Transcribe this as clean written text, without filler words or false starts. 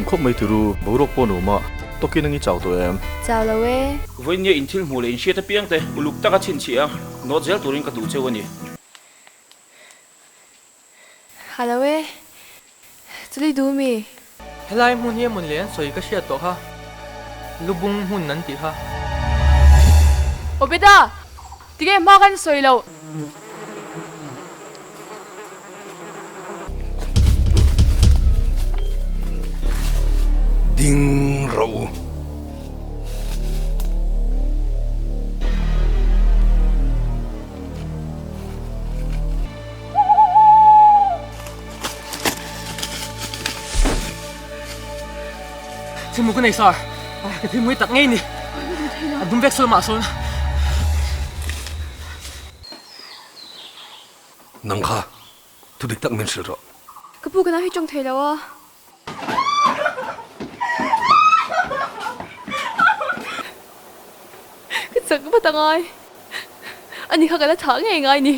Nuam khawp mai turu, boruak pawh nuam a, tawkin ang i chau tawh em? Chau lo e. Vawinia in thil hmuh leh in hriat apiang te uluk taka chhinchhiah a, nawt zel turin ka duh cheu a ni. Hello e, chuli duh mi? Helai hmun hi a hmun leh an sawi ka hriat tawh kha, lubung hmun an tih kha. Obeda! Tinge hma kan sawi loh? Ding rawh u. Thilmu ka nei sar, ka thilmu hi tak ngei ni. A dum vek sawn mah sawn. Nang kha thu dik tak min hrilh rawh. Ka pu ka nau hi tawng thei lo a. Ka chak vat a ngai. Ani kha ka la thah ngei ngai ni.